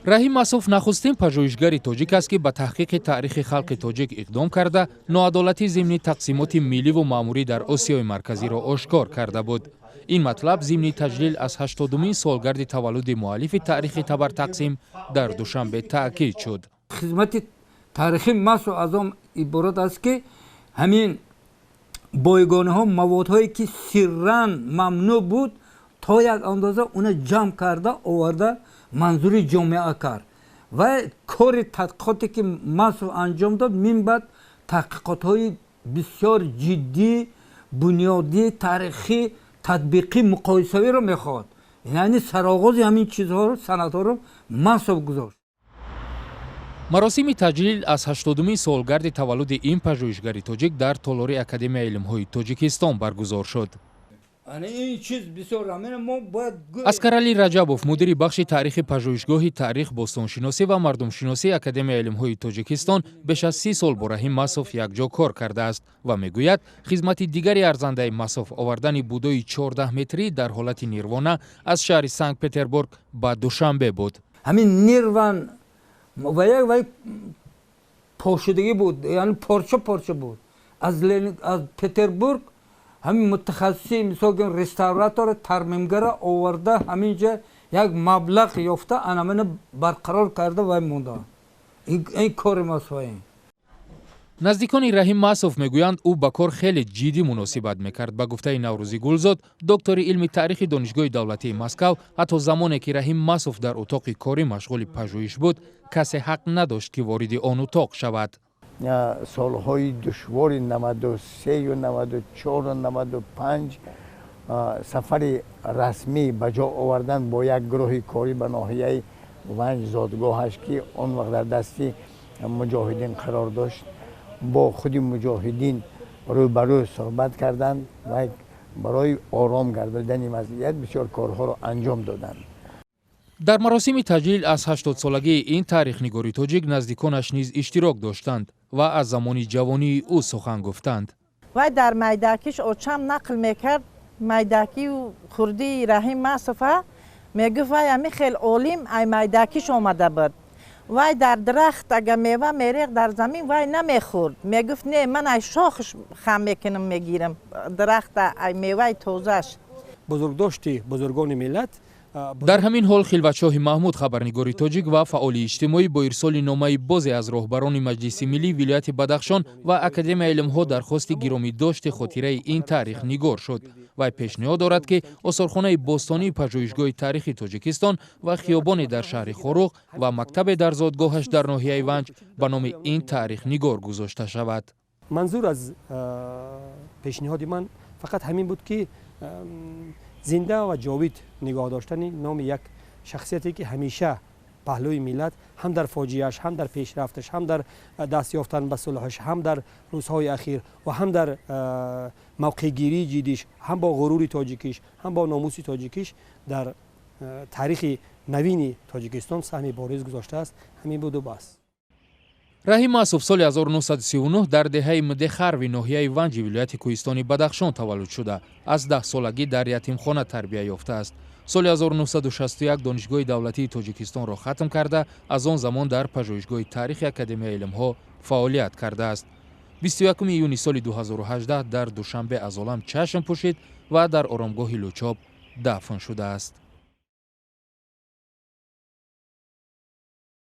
Раҳим Масов нахустин пажӯҳишгари тоҷик аст, ки ба таҳқиқи таърихи халқи тоҷик иқдом карда, ноадолатӣ зимни тақсимоти милливу маъмурӣ дар Осиёи Марказиро ошкор карда буд. Ин матлаб зимни таҷлил аз 80-умин солгарди таваллуди муаллифи таърихи Табартақсим дар Душанбе таъкид шуд. Хизмати таърихи Масов аз он иборат аст, ки ҳамин бойгониҳо, маводҳое ки сирран мамнӯъ буд, то як андоза уна ҷамъ карда оварда манзури ҷомеа кард. Ва кори тадқиқоте ки Масов анҷом дод, минбаъд таҳқиқотҳои бисёр ҷиддӣ, бунёдӣ, таърихӣ, татбиқӣ, муқоисавиро мехоҳад. Яъне сароғози ҳамин чизҳоро, санадҳоро Масов гузошт. Маросими таҷлил аз 80-умин солгарди таваллуди ин пажӯҳишгари тоҷик дар толори Академияи илмҳои Тоҷикистон баргузор шуд. Аскаралӣ Раҷабов, мудири бахши таърихи Пажӯҳишгоҳи таърих, бостоншиносӣ ва мардумшиносии Академияи илмҳои Тоҷикистон, беш аз 30 сол бо Раҳим Масов якҷо кор кардааст ва мегӯяд, хизмати дигари арзандаи Масов овардани Буддои 14 метрӣ дар ҳолати нирвона аз шаҳри Санкт Петербург ба Душанбе буд. Ҳамин нирван ва як вай пошидагӣ буд, яъне порча порча буд. Аз Петербург ҳамин мутахассиси, мисол гӯем, реставратор, тармимгара оварда, ҳаминҷа як маблағ ёфта, анамина барқарор карда вай монда. Ин кори масоин. Наздикони Раҳим Масов мегӯянд, ӯ ба кор хеле ҷиддӣ муносибат мекард. Ба гуфтаи Наврӯзӣ Гулзод, доктори илми таърихи Донишгоҳи давлатии Москав, ҳатто замоне ки Раҳим Масов дар утоқи корӣ машғули пажӯҳиш буд, касе ҳақ надошт, ки вориди он утоқ шавад. Солҳои душвори 93-ю 94-у 95 сафари расмӣ ба ҷо овардан бо як гурӯҳи корӣ ба ноҳияи Ванҷ, зодгоҳаш, ки он вақт дар дасти муҷоҳидин қарор дошт, бо худи муҷоҳидин рӯбарӯ суҳбат карданд ва барои ором гардидани вазъият бисёр корҳоро анҷом доданд. Дар маросими таҷлил аз 80-солагии ин таърихнигори тоҷик наздиконаш низ иштирок доштанд ва аз замони ҷавонии ӯ сухан гуфтанд. Вай дар майдакиш, очам нақл мекард, майдакию хурдии Раҳим Масова мегуфт, вай ами хел олим ай майдакиш омада буд. Вай дар дарахт ага мева мерехт дар замин, вай намехӯрд. Мегуфт: «Не, ман ай шохш хам мекунам, мегирам дарахта, ай меваи тозаш». Бузургдошти бузургони миллат. Дар ҳамин ҳол Хилватшоҳи Маҳмуд, хабарнигори тоҷик ва фаъоли иҷтимоӣ, бо ирсоли номаи бозе аз роҳбарони Маҷлиси миллии вилояти Бадахшон ва Академияи илмҳо дархости гиромидошти хотираи ин таърихнигор шуд. Вай пешниҳод дорад, ки осорхонаи бостонии Пажӯҳишгоҳи таърихи Тоҷикистон ва хиёбоне дар шаҳри Хоруғ ва мактабе дар зодгоҳаш дар ноҳияи Ванҷ ба номи ин таърихнигор гузошта шавад. Манзур аз пешниҳоди ман фақат ҳамин буд, ки зинда ва ҷовид нигоҳ доштани номи як шахсияте, ки ҳамеша паҳлӯи миллат ҳам дар фоҷиааш, ҳам дар пешрафташ, ҳам дар даст ёфтан ба сулҳаш, ҳам дар рӯзҳои ахир ва ҳам дар мавқеъгирии ҷиддиш, ҳам бо ғурури тоҷикиш, ҳам бо номуси тоҷикиш дар таърихи навини Тоҷикистон саҳми бориз гузоштааст. Ҳамин буду бас. Раҳим Масов соли 1939 дар деҳаи Мдехарви ноҳияи Ванҷи вилояти Кӯҳистони Бадахшон таваллуд шуда, аз 10 солагӣ дар ятимхона тарбия ёфтааст. Соли 1961 Донишгоҳи давлатии Тоҷикистонро хатм карда, аз он замон дар Пажӯҳишгоҳи таърихи Академияи илмҳо фаъолият кардааст. 21 июни соли 2018 дар Душанбе аз олам чашм пӯшид ва дар оромгоҳи Лучоб дафн шудааст.